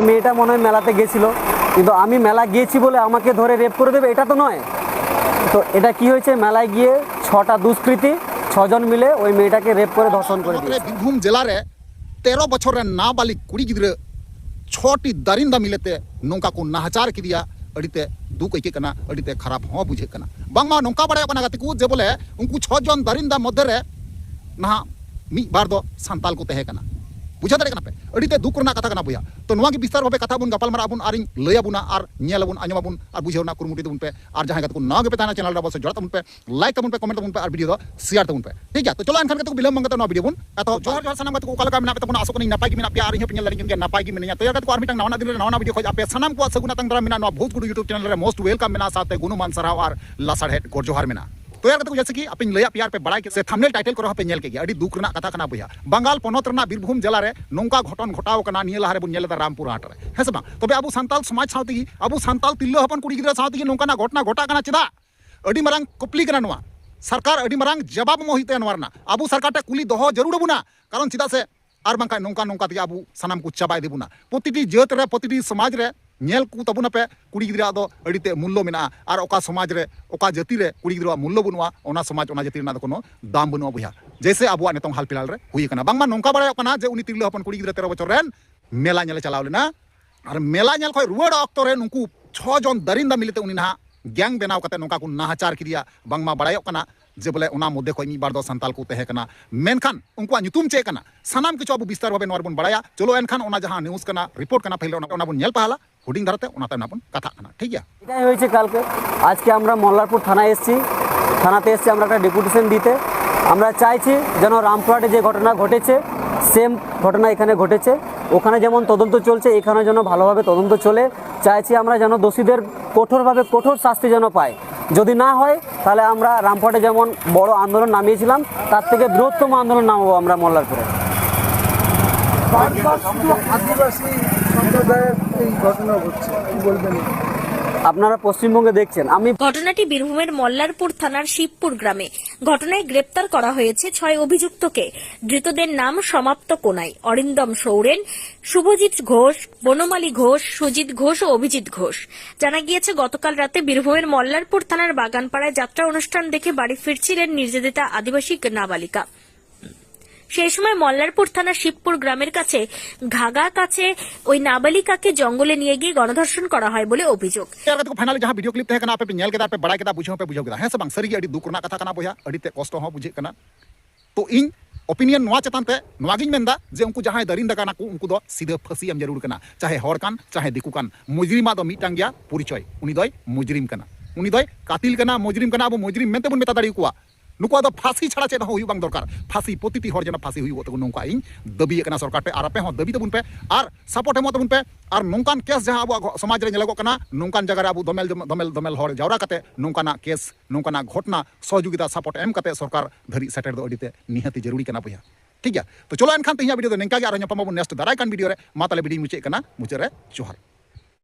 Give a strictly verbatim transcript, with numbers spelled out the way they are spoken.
মেয়েটা মনে হয় মেলাতে গেছিল, কিন্তু আমি মেলা গিয়েছি বলে আমাকে ধরে রেপ করে দেবে, এটা তো নয়। তো এটা কি হয়েছে, মেলায় গিয়ে ছটা দুষ্কৃতী ছজন মিলে ওই মেয়েটাকে রেপ করে ধর্ষণ করে দিয়েছে। ᱵᱤᱨᱵᱷᱩᱢ ᱡᱮᱞᱟ ᱨᱮ ᱛᱮᱨᱚ ᱵᱚᱪᱷᱚᱨ ᱨᱮᱱ ᱱᱟᱵᱟᱞᱤᱜ ᱠᱩᱲᱤ ᱜᱤᱫᱽᱨᱟᱹ ᱪᱷᱚᱴᱤ ᱫᱟᱨᱤᱱᱫᱟ ᱢᱤᱞᱮᱛᱮ ᱱᱚᱝᱠᱟ ᱠᱚ ᱱᱟᱦᱟᱪᱟᱨ ᱠᱮᱫᱮᱭᱟ᱾ ᱟᱹᱰᱤᱛᱮ ᱫᱩᱠ ᱟᱹᱭᱠᱟᱹᱜ ᱠᱟᱱᱟ, ᱟᱹᱰᱤᱛᱮ ᱠᱷᱟᱨᱟᱯ ᱦᱚᱸ ᱵᱩᱡᱷᱟᱹᱜ ᱠᱟᱱᱟ᱾ ᱵᱟᱝᱢᱟ ᱱᱚᱝᱠᱟ ᱵᱟᱲᱟᱭᱚᱜ ᱠᱟᱱᱟ ᱜᱟᱛᱮ ᱠᱚ, ᱡᱮ ᱵᱚᱞᱮ ᱩᱱᱠᱩ ᱪᱷᱚ ᱡᱚᱱ ᱫᱟᱨᱤᱱᱫᱟ ᱢᱚᱫᱽᱫᱷᱮ ᱨᱮ ᱱᱟᱦᱟᱜ ᱢᱤᱫ ᱵᱟᱨ ᱫᱚ ᱥᱟᱱᱛᱟᱞ ᱠᱚ ᱛᱟᱦᱮᱸ ᱠᱟᱱᱟ᱾ ᱵᱩᱡᱷᱟᱹᱣ ᱫᱟᱲᱮᱭᱟᱜ ᱠᱟᱱᱟ ᱯᱮ, ᱟᱹᱰᱤᱛᱮ ᱫᱩᱠ ᱨᱮᱱᱟᱜ ᱠᱟᱛᱷᱟ ᱠᱟᱱᱟ ᱵᱚᱭᱦᱟ᱾ ᱛᱚ ᱱᱚᱣᱟ ᱜᱮ ᱵᱤᱥᱛᱟᱨ ᱵᱷᱟᱵᱮ ᱠᱟᱛᱷᱟ ᱵᱚᱱ ᱜᱟᱯᱟᱞ ᱢᱟᱨᱟᱜ ᱟᱵᱚᱱ ᱟᱨᱤᱧ ᱞᱟᱹᱭ ᱟᱵᱚᱱᱟ ᱟᱨ ᱧᱮᱞ ᱟᱵᱚᱱ, ᱟᱸᱡᱚᱢ ᱟᱵᱚᱱ ᱟᱨ ᱵᱩᱡᱷᱟᱹᱣ ᱨᱮᱱᱟᱜ ᱠᱩᱨᱩᱢᱩᱴᱩᱭ ᱛᱟᱵᱚᱱ ᱯᱮ᱾ ᱟᱨ ᱡᱟᱦᱟᱸᱭ ᱜᱟᱛᱮ ᱠᱚ ᱱᱟᱣᱟ ᱜᱮᱯᱮ ᱛᱟᱦᱮᱱᱟ, ᱪᱮᱱᱮᱞ ᱨᱮ ᱚᱵᱚᱥᱥᱳᱭ ᱡᱚᱲᱟᱜ ᱛᱟᱵᱚᱱ ᱯᱮ, ᱞᱟᱭᱤᱠ ᱛᱟᱵᱚᱱ ᱯᱮ, ᱠᱚᱢᱮᱱᱴ ᱛᱟᱵᱚᱱ ᱯᱮ ᱟᱨ ᱵᱷᱤᱰᱤᱭᱳ ᱫᱚ ᱥᱮᱭᱟᱨ ᱛᱟᱵᱚᱱ ᱯᱮ, ᱴᱷᱤᱠ ᱜᱮᱭᱟ? ᱛᱚ ᱪᱚᱞᱚ ᱮᱱᱠᱷᱟᱱ ᱜᱟᱛᱮ ᱠᱚ ᱵᱤᱞᱚᱢ ᱵᱟᱝ ᱠᱟᱛᱮ ᱱᱚᱣᱟ ᱵᱷᱤᱰᱤᱭᱳ ᱵᱚᱱ ᱮᱛᱚᱦᱚᱵ᱾ ᱡᱚᱦᱟᱨ ᱡᱚᱦᱟᱨ ᱥᱟᱱᱟᱢ ᱜᱟᱛᱮ ᱠᱚ, ᱚᱠᱟ ᱞᱮᱠᱟ ᱢᱮᱱᱟᱜ ᱯᱮ ᱛᱟᱵᱚᱱᱟ? ᱟᱥᱚᱜ ᱠᱟᱹᱱᱟᱹᱧ ᱱᱟᱯᱟᱭ ᱜᱮ ᱢᱮᱱᱟᱜ ᱯᱮᱭᱟ ᱟᱨ ᱤᱧ ᱦᱚᱸ ᱯᱮ ᱧᱮᱞ ᱫᱟᱲᱮᱭᱟᱜ ᱠᱟᱱ ᱜᱮᱭᱟ ᱱᱟᱯᱟᱭ ᱜᱮ ᱢᱮᱱᱟᱹᱧᱟ᱾ ᱛᱚ ᱭᱟᱨ ᱜᱟᱛᱮ ᱠᱚ, ᱟᱨ ᱢᱤᱫᱴᱟᱝ ᱱᱟᱣᱟ ᱫᱤᱱ ᱨᱮ ᱱᱟᱣᱟ ᱱᱟᱣᱟ ᱵᱷᱤᱰᱤᱭᱳ ᱠᱷᱚᱡ ᱟᱯᱮ ᱥᱟᱱᱟᱢ ᱠᱚᱣᱟᱜ ᱥᱟᱹᱜᱩᱱ ᱟᱛᱟᱝ ᱫᱟᱨᱟᱢ ᱢᱮᱱᱟᱜᱼᱟ, ᱱᱚᱣᱟ ᱵᱷᱩᱛ ᱜᱩᱰᱩ YouTube ᱪᱮᱱᱮᱞ ᱨᱮ most welcome ᱢᱮᱱᱟᱜᱼᱟ, ᱥᱟᱶᱛᱮ ᱜᱩᱱᱩᱢᱟᱱ ᱥᱟᱨᱦᱟᱣ ᱟᱨ ᱞᱟᱥᱟᱲᱦᱮᱫ ᱜᱚᱰ ᱡᱚᱦᱟᱨ ᱢᱮᱱᱟᱜᱼᱟ᱾ ᱛᱚ ᱭᱟᱨ ᱜᱟᱛᱮ ᱠᱚ, ᱡᱮᱭᱥᱮ ᱠᱤ ᱟᱯᱮᱧ ᱞᱟᱹᱭᱟᱫ ᱯᱮᱭᱟ ᱟᱨ ᱯᱮ ᱵᱟᱲᱟᱭ ᱠᱮᱫ ᱥᱮ ᱛᱷᱟᱢᱵᱱᱮᱞ ᱴᱟᱭᱴᱮᱞ ᱠᱚᱨᱮ ᱦᱚᱸ ᱯᱮ ᱧᱮᱞ ᱠᱮᱫ ᱜᱮᱭᱟ, ᱟᱹᱰᱤ ᱫᱩᱠ ᱨᱮᱱᱟᱜ ᱠᱟᱛᱷᱟ ᱠᱟᱱᱟ ᱵᱚᱭᱦᱟ᱾ ᱵᱟᱝᱜᱟᱞ ᱯᱚᱱᱚᱛ ᱨᱮᱱᱟᱜ ᱵᱤᱨᱵᱷᱩᱢ ᱡᱮᱞᱟ ᱨᱮ ᱱᱚᱝᱠᱟ ᱜᱷᱚᱴᱚᱱ ᱜᱷᱚᱴᱟᱣ ᱠᱟᱱᱟ, ᱱᱤᱭᱟᱹ ᱞᱟᱦᱟ ᱨᱮᱵᱚᱱ ᱧᱮᱞ ᱞᱮᱫᱟ ᱨᱟᱢᱯᱩᱨ ᱦᱟᱴ ᱨᱮ, ᱦᱮᱸ ᱥᱮ ᱵᱟᱝ? ᱛᱚᱵᱮ ᱟᱵᱚ ᱥᱟᱱᱛᱟᱞ ᱥᱚᱢᱟᱡᱽ ᱥᱟᱶ ᱛᱮᱜᱮ, ᱟᱵᱚ ᱥᱟᱱᱛᱟᱞ ᱛᱤᱨᱞᱟᱹ ᱦᱚᱯᱚᱱ ᱠᱩᱲᱤ ᱜᱤᱫᱽᱨᱟᱹ ᱥᱟᱶ ᱛᱮᱜᱮ ᱱᱚᱝᱠᱟᱱᱟᱜ ᱜᱷᱚᱴᱚᱱᱟ ᱜᱷᱚᱴᱟᱜ ᱠᱟᱱᱟ ᱪᱮᱫᱟᱜ? ᱟᱹᱰᱤ ᱢᱟᱨᱟᱝ ᱠᱩᱠᱞᱤ ᱠᱟᱱᱟ ᱱᱚᱣᱟ᱾ ᱥᱚᱨᱠᱟᱨ ᱟᱹᱰᱤ ᱢᱟᱨᱟᱝ ᱡᱟᱵᱟᱵ ᱮᱢᱚᱜ ᱦᱩᱭᱩᱜ ᱛᱟᱭᱟ ᱱᱚᱣᱟ ᱨᱮᱱᱟᱜ᱾ ᱟᱵᱚ ᱥᱚᱨᱠᱟᱨ ᱴᱷᱮᱱ ᱠᱩᱞᱤ ᱫᱚᱦᱚ ᱡᱟᱹᱨᱩᱲ ᱟᱵᱚᱱᱟ, ᱠᱟᱨᱚᱱ ᱪᱮᱫᱟᱜ ᱥᱮ ᱟᱨ ᱵᱟᱝᱠᱷᱟᱱ ᱱᱚᱝᱠᱟ ᱱᱚᱝᱠᱟ ᱛᱮᱜᱮ ᱟᱵᱚ ᱥᱟᱱᱟᱢ ᱠᱚ ᱪᱟᱵᱟ ᱤᱫᱤ ᱵᱚᱱᱟ᱾ ᱯᱨᱚᱛᱤᱴᱤ ᱡᱟᱹᱛ ᱨᱮ, ᱯᱨᱚᱛᱤᱴᱤ ᱥᱚᱢᱟᱡᱽ ᱨᱮ ᱧᱮᱞ ᱠᱚ ᱛᱟᱵᱚᱱᱟᱯᱮ, ᱠᱩᱲᱤ ᱜᱤᱫᱽᱨᱟᱹᱣᱟᱜ ᱫᱚ ᱟᱹᱰᱤ ᱛᱮ ᱢᱩᱞᱞᱚ ᱢᱮᱱᱟᱜᱼᱟ᱾ ᱟᱨ ᱚᱠᱟ ᱥᱚᱢᱟᱡᱽ ᱨᱮ, ᱚᱠᱟ ᱡᱟᱹᱛᱤ ᱨᱮ ᱠᱩᱲᱤ ᱜᱤᱫᱽᱨᱟᱹᱣᱟᱜ ᱢᱩᱞᱞᱚ ᱵᱟᱹᱱᱩᱜᱼᱟ, ᱚᱱᱟ ᱥᱚᱢᱟᱡᱽ, ᱚᱱᱟ ᱡᱟᱹᱛᱤ ᱨᱮᱱᱟᱜ ᱫᱚ ᱠᱳᱱᱳ ᱫᱟᱢ ᱵᱟᱹᱱᱩᱜᱼᱟ ᱵᱚᱭᱦᱟ᱾ ᱡᱮᱭᱥᱮ ᱟᱵᱚᱣᱟᱜ ᱱᱤᱛᱚᱝ ᱦᱟᱞ ᱯᱷᱤᱞᱦᱟᱞ ᱨᱮ ᱦᱩᱭ ᱟᱠᱟᱱᱟ, ᱵᱟᱝᱢᱟ ᱱᱚᱝᱠᱟ ᱵᱟᱲᱟᱭᱚᱜ ᱠᱟᱱᱟ ᱡᱮ ᱩᱱᱤ ᱛᱤᱨᱞᱟᱹ ᱦᱚᱯᱚᱱ ᱠᱩᱲᱤ ᱜᱤᱫᱽᱨᱟᱹ ᱛᱮᱨᱚ ᱵᱚᱪᱷᱚᱨ ᱨᱮᱱ ᱢᱮᱞᱟ ᱧᱮᱞᱮ ᱪᱟᱞᱟᱣ ᱞᱮᱱᱟ᱾ ᱟᱨ ᱢᱮᱞᱟ ᱧᱮᱞ ᱠᱷᱚᱱ ᱨᱩᱣᱟᱹᱲ ᱚᱠᱛᱚ ᱨᱮ ᱱᱩᱠᱩ ᱪᱷᱚ ᱡᱚᱱ ᱫᱟᱨᱤᱱᱫᱟ ᱢᱤᱞᱮᱛᱮ ᱩᱱᱤ ᱱᱟᱦᱟᱜ ᱜᱮᱝ ᱵᱮᱱᱟᱣ ᱠᱟᱛᱮ ᱱᱚᱝᱠᱟ ᱠᱚ ᱱᱟᱦᱟᱪᱟᱨ ᱠᱮᱫᱮᱭᱟ᱾ ᱵᱟᱝᱢᱟ ᱵᱟᱲᱟᱭᱚᱜ ᱠᱟᱱᱟ ᱡᱮ ᱵᱚᱞᱮ ᱚᱱᱟ ᱢᱚᱫᱽᱫᱷᱮ ᱠᱷᱚᱱ ᱢᱤᱫ ᱵᱟᱨ ᱫᱚ ᱥᱟᱱᱛᱟᱞ ᱠᱚ ᱛᱟᱦᱮᱸ ᱠᱟᱱᱟ᱾ ᱢᱮᱱᱠᱷᱟᱱ ᱩᱱᱠᱩᱣᱟᱜ ᱧᱩᱛᱩᱢ ᱪᱮᱫ ᱠᱟᱱᱟ, ᱥᱟᱱᱟᱢ ᱠᱤᱪᱷᱩ ᱟᱵᱚ ᱵᱤᱥᱛᱟᱨ ᱵᱷᱟᱵᱮ ᱱᱚᱣᱟ ᱨᱮᱵᱚᱱ ᱵᱟᱲᱟᱭᱟ᱾ ᱪᱚᱞᱚ ᱮᱱᱠᱷᱟᱱ ᱚᱱᱟ ᱡᱟᱦᱟᱸ ᱱᱤᱭᱩᱡᱽ ᱠᱟᱱᱟ, ᱨᱤᱯᱳᱨᱴ ᱠᱟᱱᱟ, ᱯᱟᱹᱦᱤᱞ ᱚᱱᱟ, ᱚᱱᱟ ᱵᱚᱱ ᱧᱮᱞ ᱯᱟᱦᱟᱞᱟ, ᱦᱩᱰᱤᱧ ᱫᱷᱟᱨᱟᱛᱮ, ᱚᱱᱟ ᱛᱟᱭᱚᱢ ᱱᱟᱜ ᱵᱚᱱ ᱠᱟᱛᱷᱟᱜ ᱠᱟᱱᱟ, ᱴᱷᱤᱠ ᱜᱮᱭᱟ? এটাই হয়েছে কালকে। আজকে আমরা মল্লারপুর থানায় এসেছি, থানাতে এসেছি আমরা একটা ডেপুটেশন দিতে। আমরা চাইছি যেন রামপুরহাটে যে ঘটনা ঘটেছে, সেম ঘটনা এখানে ঘটেছে, ওখানে যেমন তদন্ত চলছে, এখানে যেন ভালোভাবে তদন্ত চলে। চাইছি আমরা যেন দোষীদের কঠোরভাবে কঠোর শাস্তি যেন পায়। যদি না হয়, তাহলে আমরা রামপুরহাটে যেমন বড় আন্দোলন নামিয়েছিলাম, তার থেকে বৃহত্তম আন্দোলন নামাবো আমরা মল্লারপুরে। বারবার শুধু আদিবাসী সম্প্রদায়ের এই ঘটনা ঘটছে, কি বলবেন? আপনারা পশ্চিমবঙ্গে দেখছেন, আমি ঘটনাটি বীরভূমের মল্লারপুর থানার শিবপুর গ্রামে। ঘটনায় গ্রেপ্তার করা হয়েছে ছয় অভিযুক্তকে। ধৃতদের নাম সমাপ্ত কোনাই, অরিন্দম সৌরেন, শুভজিৎ ঘোষ, বনমালী ঘোষ, সুজিত ঘোষ ও অভিজিৎ ঘোষ। জানা গিয়েছে, গতকাল রাতে বীরভূমের মল্লারপুর থানার বাগানপাড়ায় যাত্রা অনুষ্ঠান দেখে বাড়ি ফিরছিলেন নির্যাতিতা আদিবাসী নাবালিকা। সেই সময় মল্লারপুর থানার শিবপুর গ্রামের কাছে ঘাগা কাছে ওই নাবালিকাকে জঙ্গলে নিয়ে গিয়ে গণধর্ষণ করা হয় বলে অভিযোগ। ᱧᱮᱞ ᱠᱟᱛᱮ ᱠᱚ ᱯᱷᱟᱭᱱᱟᱞ ᱡᱟᱦᱟᱸ ᱵᱷᱤᱰᱤᱭᱳ ᱠᱞᱤᱯ ᱛᱟᱦᱮᱸ ᱠᱟᱱᱟ, ᱟᱯᱮ ᱯᱮ ᱧᱮᱞ ᱠᱮᱫᱟ, ᱟᱯᱮ ᱵᱟᱲᱟᱭ ᱠᱮᱫᱟ, ᱵᱩᱡᱷᱟᱹᱣ ᱯᱮ ᱵᱩᱡᱷᱟᱹᱣ ᱠᱮᱫᱟ, ᱦᱮᱸ ᱥᱮ ᱵᱟᱝ? ᱥᱟᱹᱨᱤᱜᱮ ᱟᱹᱰᱤ ᱫᱩᱠ ᱨᱮᱱᱟᱜ ᱠᱟᱛᱷᱟ ᱠᱟᱱᱟ ᱵᱚᱭᱦᱟ, ᱟᱹᱰᱤ ᱛᱮ ᱠᱚᱥᱴᱚ ᱦᱚᱸ ᱵᱩᱡᱷᱟᱹᱜ ᱠᱟᱱᱟ᱾ ᱛᱚ ᱤᱧ ᱚᱯᱤᱱᱤᱭᱚᱱ ᱱᱚᱣᱟ ᱪᱮᱛᱟᱱ ᱛᱮ ᱱᱚᱣᱟᱜᱤᱧ ᱢᱮᱱᱫᱟ ᱡᱮ ᱩᱱᱠᱩ ᱡᱟᱦᱟᱸᱭ ᱫᱟᱹᱨᱤᱱ ᱫᱟᱠᱟ ᱠᱟᱱᱟ ᱠᱚ, ᱩᱱᱠᱩ ᱫᱚ ᱥᱤᱫᱷᱟᱹ ᱯᱷᱟᱹᱥᱤ ᱮᱢ ᱡᱟᱹᱨᱩᱲ ᱠᱟᱱᱟ, ᱪᱟᱦᱮ ᱦᱚᱲ ᱠᱟᱱ ᱪᱟᱦᱮ ᱫᱤᱠᱩ ᱠᱟᱱ᱾ ᱢᱩᱡᱽᱨᱤᱢᱟᱜ ᱫᱚ ᱢᱤᱫᱴᱟᱝ ᱜᱮᱭᱟ ᱯᱚᱨᱤᱪᱚᱭ, ᱩᱱᱤ ᱫᱚᱭ ᱢᱩᱡᱽᱨᱤᱢ ᱠᱟᱱᱟ, ᱩᱱᱤ ᱫᱚᱭ ᱠᱟᱛᱤᱞ ᱠᱟᱱᱟ, ᱢᱩᱡᱽᱨᱤᱢ ᱠᱟᱱᱟ᱾ ᱟᱵᱚ ᱢᱩᱡᱽᱨᱤᱢ ᱢᱮᱱᱛᱮ ᱵᱚᱱ ᱢᱮᱛᱟ ᱫᱟᱲᱮ ᱟᱠᱚᱣᱟ᱾ ᱱᱩᱠᱩᱣᱟᱜ ᱫᱚ ᱯᱷᱟᱹᱥᱤ ᱪᱷᱟᱲᱟ ᱪᱮᱫ ᱦᱚᱸ ᱦᱩᱭᱩᱜ ᱵᱟᱝ ᱫᱚᱨᱠᱟᱨ᱾ ᱯᱷᱟᱹᱥᱤ ᱯᱨᱚᱛᱤᱴᱤ ᱦᱚᱲ ᱡᱮᱱᱚ ᱯᱷᱟᱹᱥᱤ ᱦᱩᱭᱩᱜ ᱛᱟᱠᱚ, ᱱᱚᱝᱠᱟ ᱤᱧ ᱫᱟᱹᱵᱤᱭᱮᱫ ᱠᱟᱱᱟ ᱥᱚᱨᱠᱟᱨ ᱴᱷᱮᱱ᱾ ᱟᱨ ᱟᱯᱮ ᱦᱚᱸ ᱫᱟᱹᱵᱤ ᱛᱟᱵᱚᱱ ᱯᱮ, ᱟᱨ ᱥᱟᱯᱳᱨᱴ ᱮᱢᱚᱜ ᱛᱟᱵᱚᱱ ᱯᱮ᱾ ᱟᱨ ᱱᱚᱝᱠᱟᱱ ᱠᱮᱥ ᱡᱟᱦᱟᱸ ᱟᱵᱚᱣᱟᱜ ᱜᱷᱚ- ᱥᱚᱢᱟᱡᱽ ᱨᱮ ᱧᱮᱞᱚᱜᱚᱜ ᱠᱟᱱᱟ, ᱱᱚᱝᱠᱟᱱ ᱡᱟᱭᱜᱟ ᱨᱮ ᱟᱵᱚ ᱫᱚᱢᱮᱞ ᱫᱚᱢᱮᱞ ᱫᱚᱢᱮᱞ ᱦᱚᱲ ᱡᱟᱣᱨᱟ ᱠᱟᱛᱮ ᱱᱚᱝᱠᱟᱱᱟᱜ ᱠᱮᱥ, ᱱᱚᱝᱠᱟᱱᱟᱜ ᱜᱷᱚᱴᱱᱟ ᱥᱚᱦᱚᱡᱳᱜᱤᱛᱟ ᱥᱟᱯᱳᱨᱴ ᱮᱢ ᱠᱟᱛᱮ ᱥᱚᱨᱠᱟᱨ ᱫᱷᱟᱹᱨᱤᱡ ᱥᱮᱴᱮᱨ ᱫᱚ ᱟᱹᱰᱤ ᱛᱮ ᱱᱤᱦᱟᱹᱛᱤ ᱡᱟᱹᱨᱩᱲᱤ ᱠᱟᱱᱟ ᱵᱚᱭᱦᱟ᱾ ᱴᱷᱤᱠ ᱜᱮᱭᱟ, ᱛᱚ ᱪᱚᱞᱚ ᱮᱱᱠᱷᱟᱱ ᱛᱮᱦᱮᱧᱟᱜ ᱵᱷᱤᱰᱤᱭᱳ ᱫᱚ ᱱᱤᱝᱠᱟ ᱜᱮ, ᱟᱨᱦᱚᱸ ᱧᱟᱯᱟᱢ ᱟᱵᱚᱱ ᱱᱮᱠᱥᱴ ᱫᱟᱨᱟᱭ ᱠᱟᱱ ᱵᱷᱤᱰᱤᱭᱳ ᱨᱮ᱾ ᱢᱟ ᱛᱟᱦᱞᱮ ᱵᱷᱤᱰᱤᱭᱳ ᱢᱩᱪᱟᱹᱫ ᱠᱟᱱᱟ, ᱢᱩᱪᱟᱹᱫ ᱨᱮ ᱡᱚᱦᱟᱨ᱾